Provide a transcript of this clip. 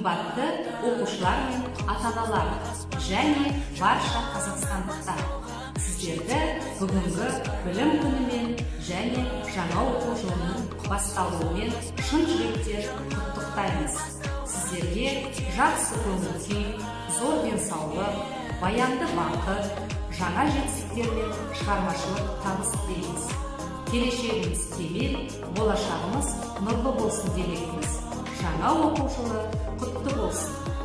Қымбатты оқушылар мен ата-аналар және барша қазақстандықтар, сіздерді бүгінгі Білім күнімен және жаңа оқу жылының басталуымен шын жүректен құттықтаймыз. Сіздерге жақсы көңіл күй, зор денсаулық, баянды бақыт, жаңа жетістіктер мен шығармашылық табыс тілейміз. Келешегіміз кемел, болашағымыз нұрлы болсын демекпіз. Жаңа оқу жылы құтты болсын!